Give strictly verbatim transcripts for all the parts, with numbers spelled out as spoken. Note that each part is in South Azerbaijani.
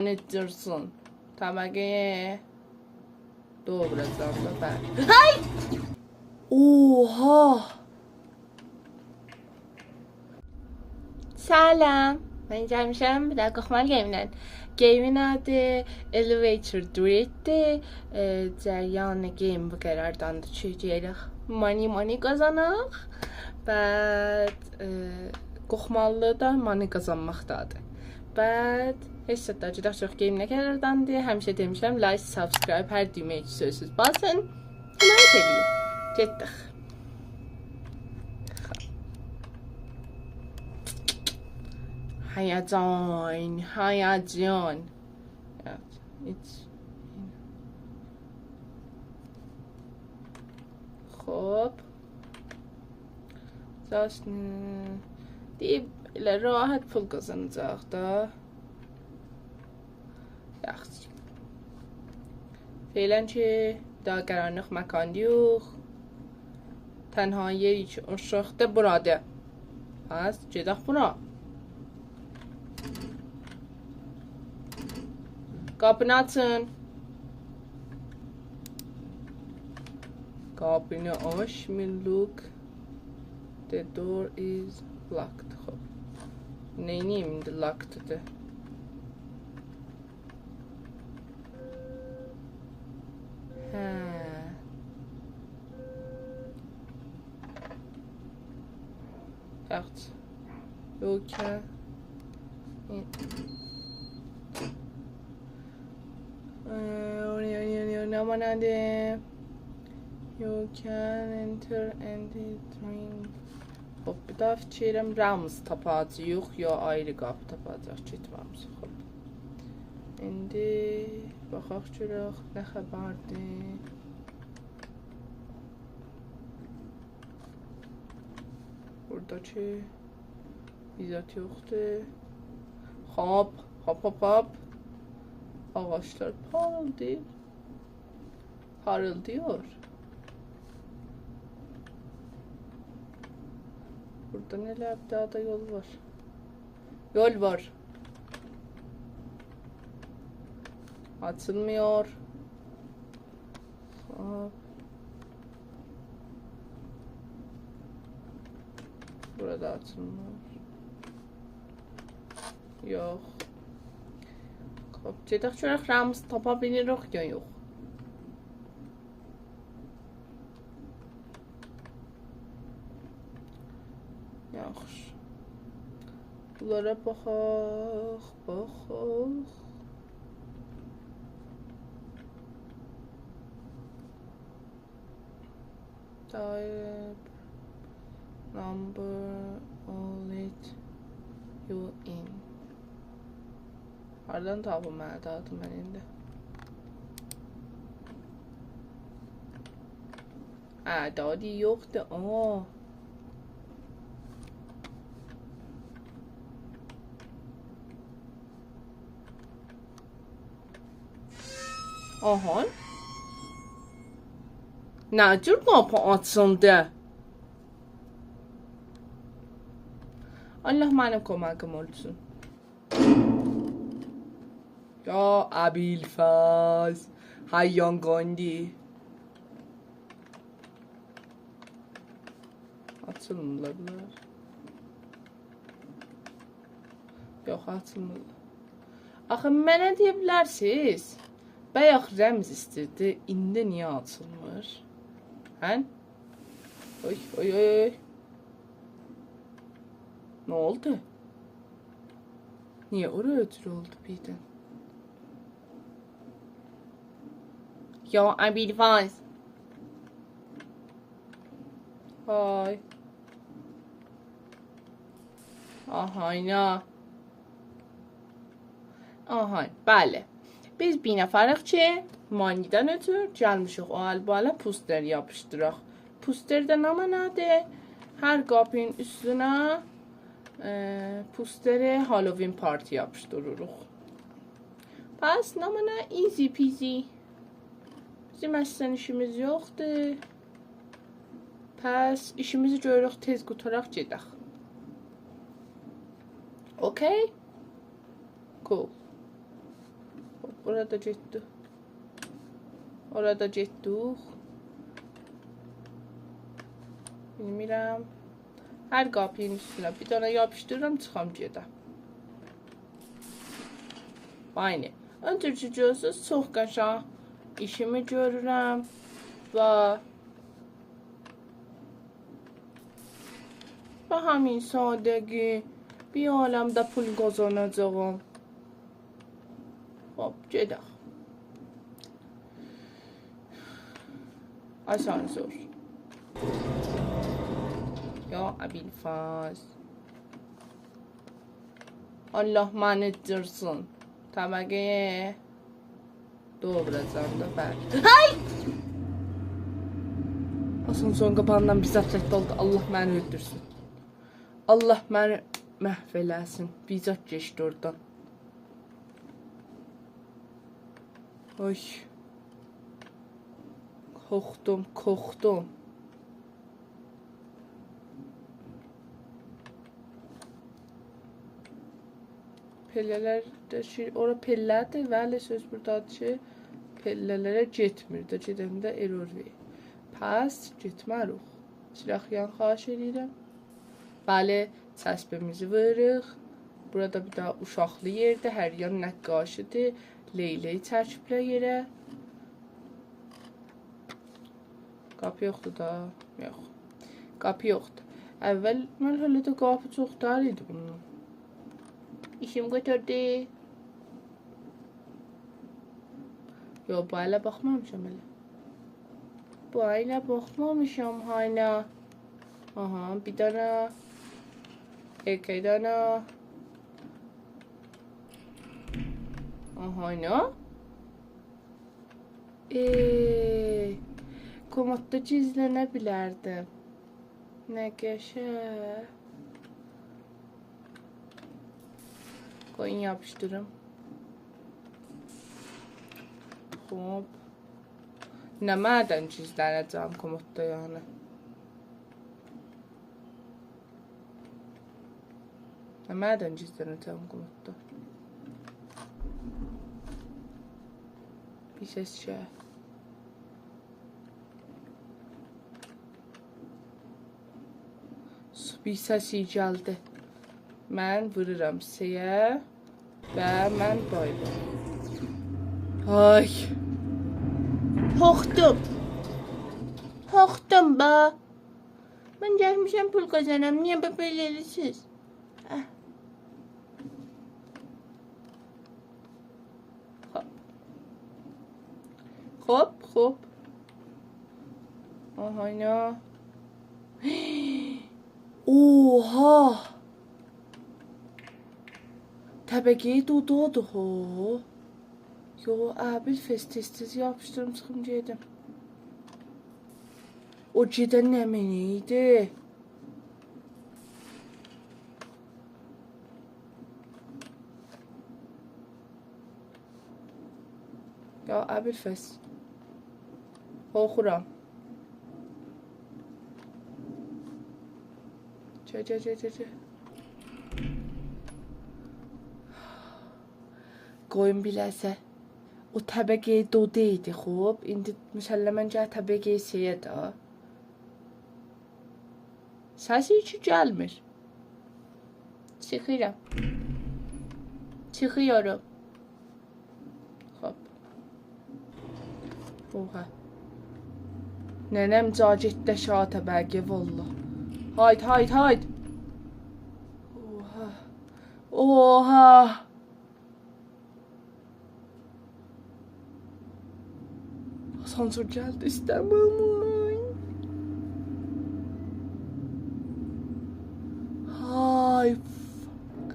نئجه دورسون؟ طبقه‌یه دوغرا جاندا، بلی. های! اوها! سلام، من گلمیشم بیر دانا قورخمالی گیمله. گیمین آدی Elevator Duetدیر. ائ، جریان گیم بو قراردان‌دیر کی، گرک money money قازاناق. بعد، ائ، قورخمالی دا money قازانماقدادیر. بعد، هئچ زاد دا، گئدک چوخ گیم نه قراردان‌دیر. همیشه دئمیشم، like، subscribe، هر دویمه‌یه کی سؤزسوز باسین. حمایت ائله‌یین. گئتدیک. هیجان، هیجان. ائوت، هئچ. خوب. جاست، م، دئییب، ائله راحت پول قازاناجاق دا. یاخشی. فعلاً کی، داها قارانلیق مکاندایوخ. تنها یئری کی اوشاقدا بورادیر. پس، گئدک بورا. قاپینی آچین. قاپینی آچ، می لوک. The door is locked. خوب. نئینییم ایندی، locked-دیر؟ هه. یاخشی. You can. ائ، نمنه‌دیر؟ You can enter and drink. خوب، بیر داها فیکیر ائلیرم، رمز تاپاجاغیق، یا آیری قاپی تاپاجاغیق، گئتمه‌میشیک. خوب. ایندی باخاق گؤرک نه خبردیر. بورادا کی بیر زاد یوخدور. هاپ، هاپ، هاپ، هاپ. آغاجلار پاریلداییر. پاریلداییر. بوردان ائله بیر داها دا یول وار. یول وار. آچیلمیر. خوب. بورادا آچیلمیر. یوخ. خوب، گئدک گؤرک رمز تاپا بیلیریک یا یوخ. یاخشی. بونلارا باخاق، باخاق. Type number, I'll let you in. هاردان تاپیم من داهی من ایندی؟ هه، داهی یوخدور. آها. آها. نه جور قاپی آچیلدی؟ الله منیم کمکیم اولسون. یا ابوالفضل، هیجان قاندی. آچیلمیرلار بونلار. یوخ، آچیلمیرلار. آخی منه دئیه بیلرسینیز، بایاق رمز ایستیردی، ایندی نییه آچیلمیر؟ هه؟ اوی، اوی، اوی، اوی. نه اولدو؟ نییه اورا او جور اولدو بیردن؟ یا ابوالفضل. های. آها، اینا. آها، بلی. بیز بیر نفریک کی، مانیدن اؤتور گلمیشیک او ال بو اله پوستر یاپیشدیراق. پوستر ده نمنه‌دیر؟ هر قاپی‌نین اوستونه، ائ، پوستر هالووین پارتی یاپیشدیریریق. پس نمنه، easy peasy. بیزیم اصلاً ایشیمیز یوخدور. پس ایشیمیزی گؤروروک، تئز قوتاراق گئدک. اوکی؟ Cool. اورا دا گئتدی. اورا دا گئتدیک. بیلمیرم. هر قاپی‌نین اوستونه بیر دنه یاپیشدیریرام، چیخام گئدم. آینی. اؤنجه کی گؤرورسوز، چوخ قشنگ ایشیمی گؤرورم. و و همین سادگی، بیر عالم ده پول قازاناجاغام. خوب، گئدک. آسانسور. یا ابوالفضل. الله منی ایتیرسین. طبقه دو ووراجاغام دا، بلی. های! آسانسورون قاپاغیندان بیر زاد رد اولدو. الله منی اؤلدورسون. الله منی محو ائله‌سین. بیر زاد کئچدی اورادان. اوی. قورخدوم، قورخدوم. پله‌لر ده کی، اورا پله‌دیر، ولی سؤز بورادادیر کی، پله‌لره گئتمیر ده، گئدنده ارور وئریر. پس گئتمه‌ریک. چیراغ یان، خواهش ائدیرم. بلی، چسبیمیزی ووروروق. بورادا بیر دانا اوشاقلی یئردیر، هر یان نقاشی‌دیر. لی‌لی چکیبلر یئره. قاپی یوخدور دا. یوخ. قاپی یوخدور. اول مرحله‌ده قاپی چوخ دار ایدی بونون. ایشیم قوتاردی. یوخ، بو ائله باخمامیشام ائله. بو ائله باخمامیشام هاینا. آها، بیر دانا. ایکی دانا. آها، نه؟ ائه، کمددا گیزلنه بیلردیم. نه قشه. قویون یاپیشدیریم. خوب. نمنه‌دن گیزلنه‌جم کمددا یعنی؟ نمنه‌دن گیزلنه‌جم کمددا؟ بیر سس گل. بیر سس گلدی. من وورورام سیه و من بای بای. آی. قورخدوم. قورخدوم با. من گلمیشم پول قازانام. نییه بئ-، بئله ائلیسیز؟ اه. خوب. خوب، خوب. آها، اینا. اوها! طبقه دودودو هو. یو، ابوالفضل، تئز-تئز یاپیشدیریم، چیخیم گئدیم. او گئدن نمنه ایدی؟ یا ابوالفضل. قورخورام. گل، گل، گل، گل، گل. قویون بیله‌سه. او طبقه دو ایدی، خوب. ایندی مسلماً گل طبقه سه‌یه ده. سسی هئچ گلمیر. چیخیرام. چیخیرام. خوب. اوها. ننه‌م جا گئتدی آشاغی طبقه، والله. هایدی، هایدی، هایدی. اوها. اوها. آسانسور گلدی، ایسته‌میرم اونو. های، fuck.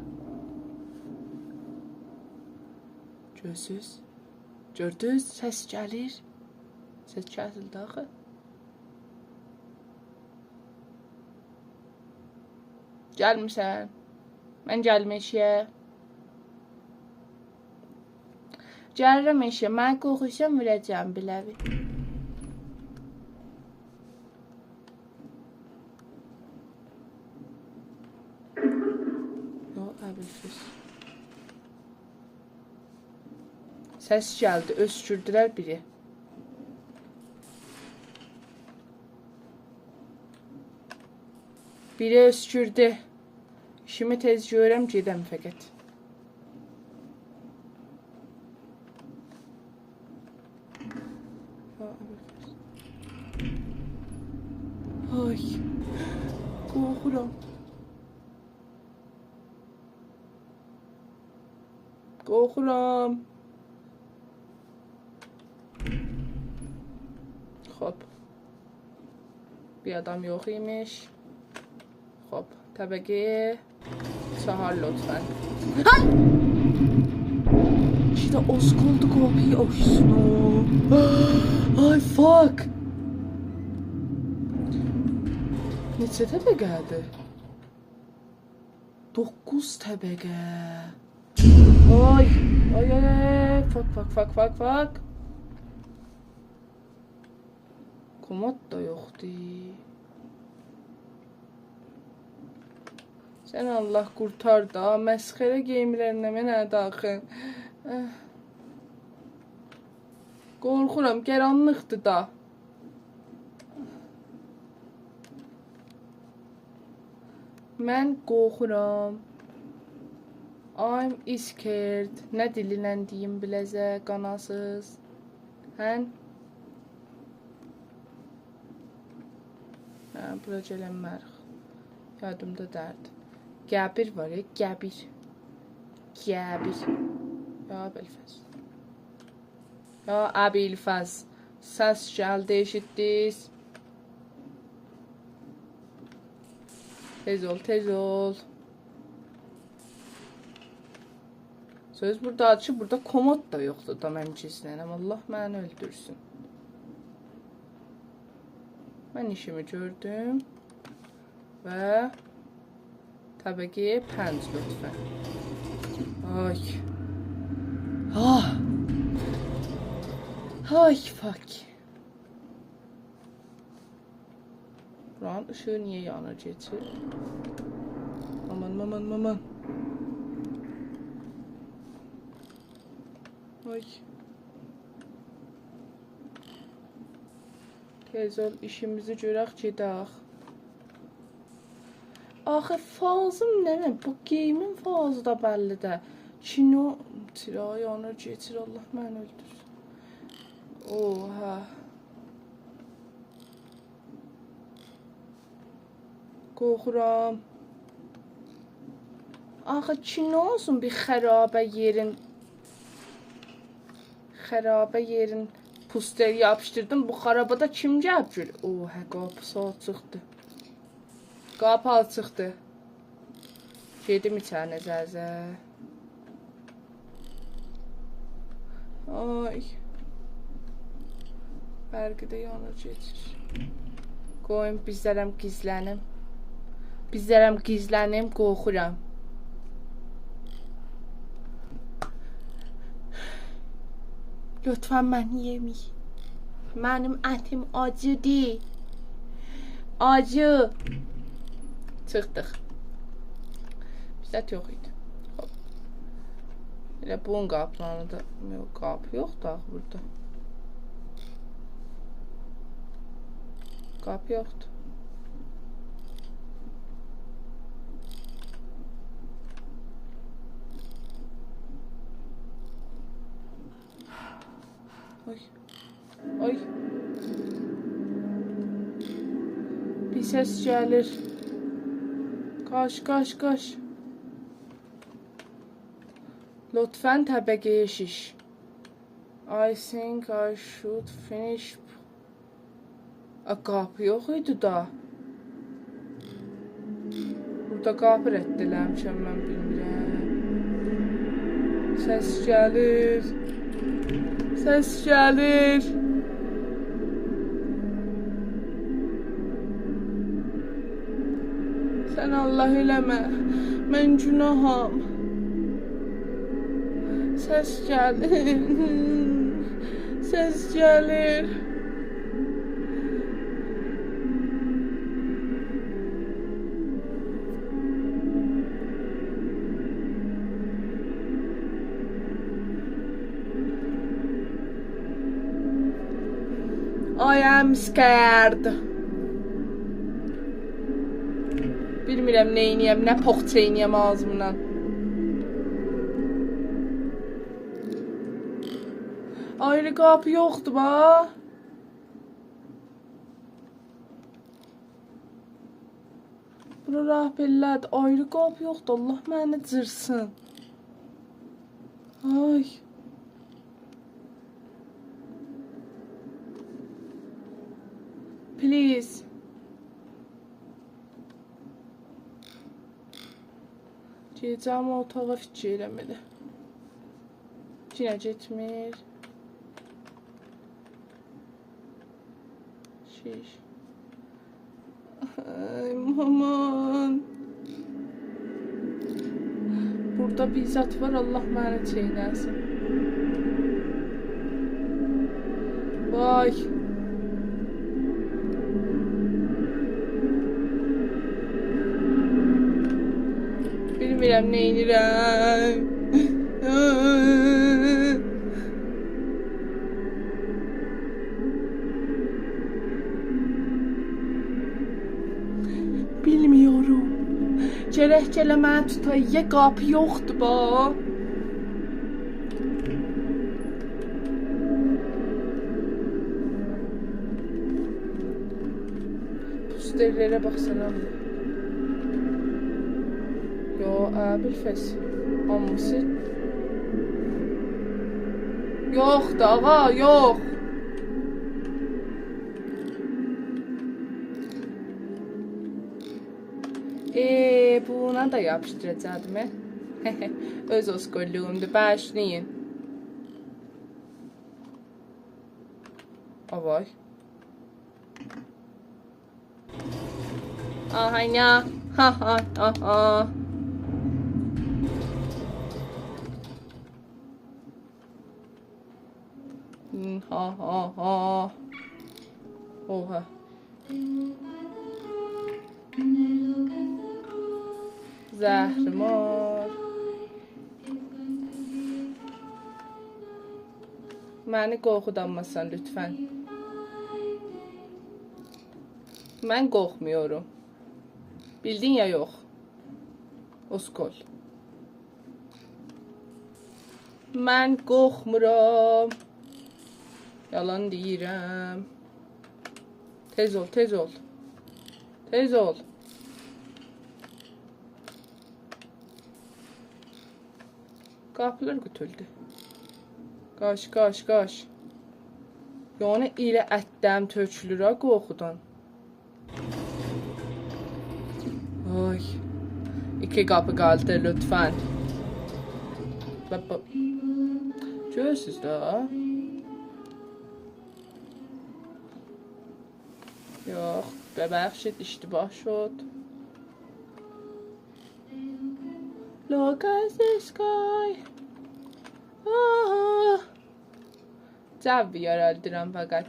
گؤردوز؟ گؤردوز؟ سس گلیر. سس کسیلدی آخی. گلمیرسن؟ من گلیم ائشیگه. گلیرم ائشیگه. من قورخورسام، ووراجاغام بیله‌وی. یو، ابوالفضل. سس گلدی، اؤسکوردولر بیری. بیری اؤسکوردو. ایشیمی تئز گؤرم، گئدم فقط. آی، قورخورام. قورخورام. خب. بیر آدام یوخ ایمیش. خب، طبقه چهار لطفاً. های! ایشته آز قالدی قاپی‌یی آچسین او. آی، fuck. نئچه طبقه‌دیر؟ دوققوز طبقه. آی، آی، آی، آی، fuck، fuck، fuck، fuck، fuck. کمد دا یوخدور. سن الله قورتار دا، مسخره گیم‌لرینه منه داخی. اه. قورخورام، قارانلیقدیر دا. من قورخورام. I'm scared. نه دیلینن دئییم بیله‌زه، قاناسیز؟ هن؟ هه، بورا گلنمه‌ریک. یادیمدا دئییردی. گبیر وار یا، گبیر. گبیر. یا ابوالفضل. یا ابوالفضل. سس گلدی، ائشیتدینیز؟ تئز اول، تئز اول. سؤز بورادادیر کی، بورادا کمد دا یوخدور دا من گیزلنم. الله منی اؤلدورسون. من ایشیمی گؤردوم. و طبقه پنج لطفاً. آی. آه. آی، fuck. بورانین ایشیغی نییه یانیر، کئچیر؟ مامان، مامان، مامان. آی. تئز اول، ایشیمیزی گؤرک، گئدک. آخی فازیم ننه؟ بو گیمین فازی دا بللی ده. کینو، چیراغی یانیر، کئچیر، الله منی اؤلدورسون. اوها. قورخورام. آخی کی، نه اولسون، بیر خرابه یئرین، خرابه یئرین پوستری یاپیشدیردیم. بو خرابادا کیم گلیب گؤر؟ اوه، هه، قاپیسی آچیقدی. قاپی آچیقدی. گئدیم ایچری، زرزه. آی. برقی ده یانیر، کئچیر. قویون بیزلرم گیزلنیم. بیزلرم گیزلنیم، قورخورام. لطفاً منی یئمه‌یین. منیم اتیم آجیدی. آجی. چیخدیق. بیزده یوخ ایدی. خوب. ائله بونون قاپیلارینی دا، یوخ، قاپی یوخدور آخی بورادا. قاپی یوخدور. آی. آی. بیر سس گلیر. قاچ، قاچ، قاچ. لطفاً طبقه شش. I think I should finish. آ، قاپی یوخ ایدی دا. بورادا قاپی رد ائله‌میشم، من بیلمیرم. سس گلیر. سس گلیر. سن الله ائله‌مه. من گوناهام. سس گلیر. سس گلیر. I am scared. بیلمیرم نئینییم، نه پوخ چئینییم آغزیمدان. آیری قاپی یوخدور، باخ. بورا راه بئله‌دیر. آیری قاپی یوخدور. الله منی جیرسین. آی. Please. گئده‌جم او اوتاغا، فیکیر ائله‌مه‌لی. یئنه گئتمیر. شیش. آی، مامان. بوردا بیر زاد وار، الله منی چئینه‌سین. وای. بیلمیرم نئینیرم. بیلمیرم. گرک گله منی توتا، یئ قاپی یوخدور، باخ. پوسترلره باخسانا. یو، ابوالفضل. هامیسی. یوخدور، آغا، یوخ. ائ، بونا دا یاپیشدیراجاقدیم، هه؟ اؤز اوسکوللوغومدور، باغیشلایین. آ، وای. آها، نه؟ ها، ها، آها. ها، ها، ها. اوها. زهرمار. منی قورخودانماسان، لطفاً. من قورخمویورام. بیلدین یا یوخ؟ اوسکول. من قورخمورام. یالان دئییرم. تئز اول، تئز اول. تئز اول. قاپیلار قوتولدو. قاچ، قاچ، قاچ. یعنی ائله اتدم تؤکولور ها قورخودان. آی. ایکی قاپی قالدی، لطفاً. بابا. گؤرورسوز ده. یوخ، ببخشید، اشتباه شد. Look at the sky. آه. جو یارادیرام فقط.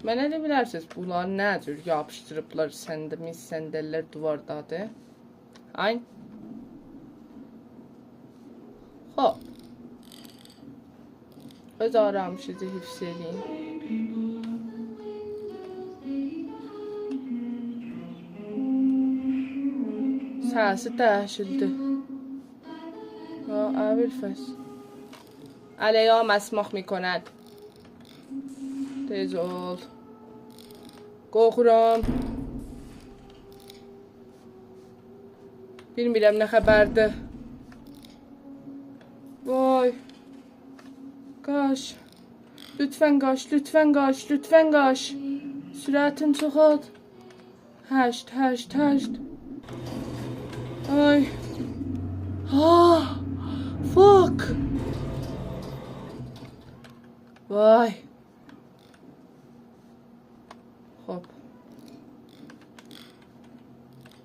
منه ده بیلرسینیز، بونلاری نه جور یاپیشدیریبلار، صندل، میز صندل‌لر دیواردادیر. آی. خوب. اؤز آرامینیزی حفظ ائدین. سسی دییشیلدی. یا ابوالفضل. علی‌ها مسماق می‌کند. تئز اول. قورخورام. بیلمیرم نه خبردیر. وای. قاچ. لطفاً قاچ، لطفاً قاچ، لطفاً قاچ. سرعتین چوخالت. هشت، هشت، هشت. آی. آه. Fuck. وای. خوب.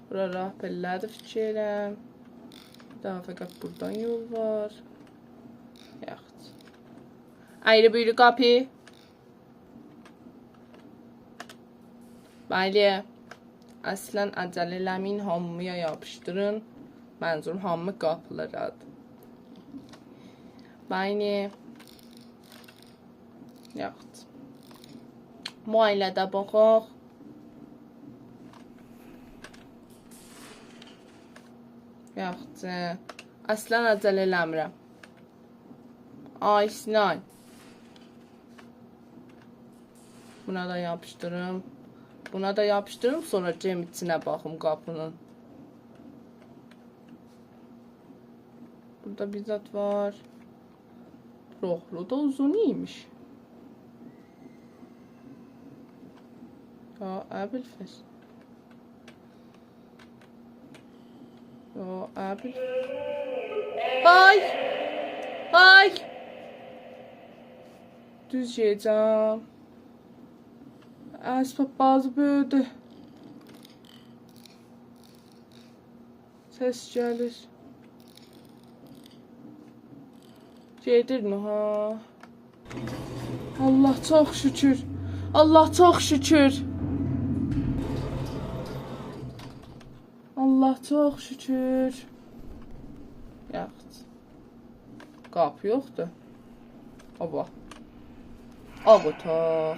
بورا راه بئله‌دیر فیکر ائلیرم. داها فقط بوردان یول وار. یاخشی. آیری بویرو قاپی. بلی. اصلاً عجله ائله‌مه‌یین، هامییا یاپیشدیرین. منظوروم هامی قاپیلارادیر. بلی. یاخود. بو ایله ده باخاق. یاخشی. اصلاً عجله ائله‌میرم. آی، سینای. بونا دا یاپیشدیریم. بونا دا یاپیشدیریم، سونرا گئدیم ایچینه باخیم قاپینین. بورادا بیر زاد وار. روحلو دا اوزون ایمیش. یا ابوالفضل. یا ابوال-، آی! آی! دوز گئده‌جم. اسباب‌بازی بؤیودو. سس گلیر. گئدیر نوها. الله، چوخ شوکور. الله، چوخ شوکور. الله، چوخ شوکور. یاخشی. قاپی یوخدور. اوبا. آغ اوتاق.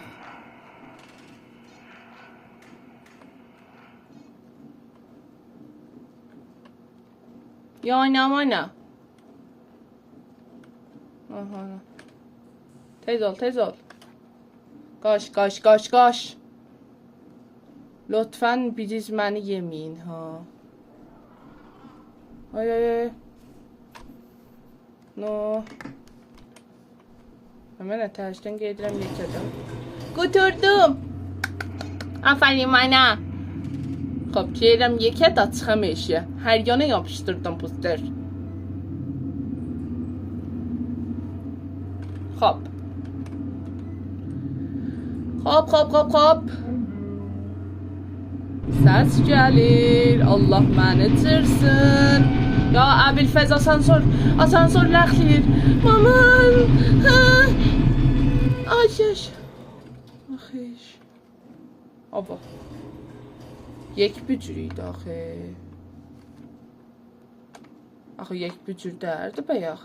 یا آنا، آنا. آها، آنا. تئز اول، تئز اول. قاچ، قاچ، قاچ، قاچ. لطفاً بیریز منی یئمه‌یین ها. آی، آی، آی. نو. من ترسدن گئدیرم یئکه‌ده. قوتاردیم. آفرین منه. خب، گئدیرم یئکه‌ده، چیخام ائشیگه. هر یانا یاپیشدیردیم پوستر. خب. خب، خب، خب، خب. سس گلیر. الله منی جیرسین. یا ابوالفضل، آسانسور، آسانسور لغلیر. مامان. هه. آی، آی. آخی. آبا. یک بو جور ایدی آخی. آخی یک بو جور دئییردی بایاق.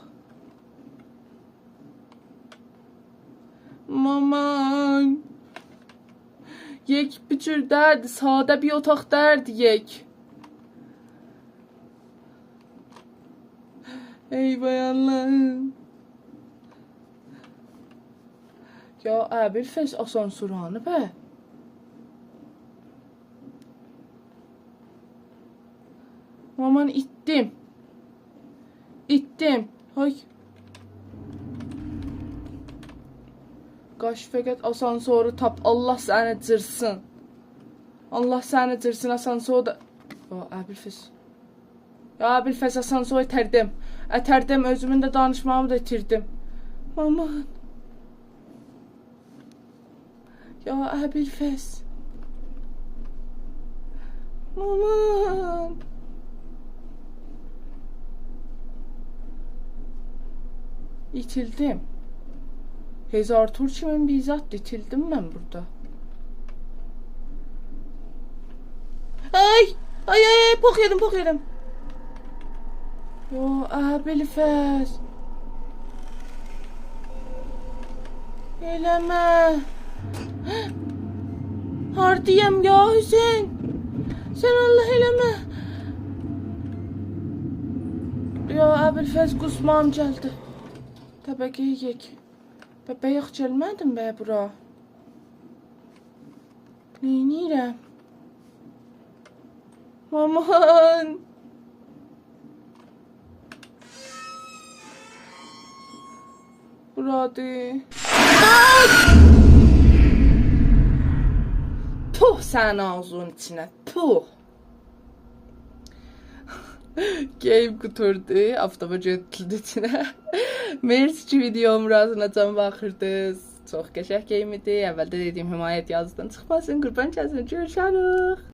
مامان. یک بو جور دئییردی، ساده بیر اوتاق دئییردی یک. ای وای الله. یا ابوالفضل، آسانسور هانی به؟ مامان، ایتدیم. ایتدیم. های. قاچ، فقط آسانسورو تاپ. الله سنی جیرسین. الله سنی جیرسین، آسانسوردا. یا ابوالفضل. یا ابوالفضل، آسانسورو ایتردیم. ایتردیم، اؤزومون ده دانیشماغیمی دا ایتیردیم. مامان. یا ابوالفضل. مامان. ایتیلدیم. هزار تور کیمین بیر زاددیر، ایتیلدیم من بورادا. آی! آی، آی، آی، پوخ یئدیم، پوخ یئدیم. یا ابوالفضل. ائله‌مه. هاردایام یا حسین؟ سن الله ائله‌مه. یا ابوالفضل، قوسماغیم گلدی. طبقه یک. به، بایاق گلمه‌دیم به بورا. نئینیرم؟ مامان. بورادیر. پوه سنین آغزینین ایچینه، پوه. گیم قوتاردی، آفتابا گؤتوردو ایچینه. مرسی کی ویدیومون آخیرینا جان باخیردینیز. چوخ قشنگ گیم ایدی. اولده دئدیگیم حمایت یادیزدان چیخماسین. قوربان کسیم، گؤروشه‌ریک.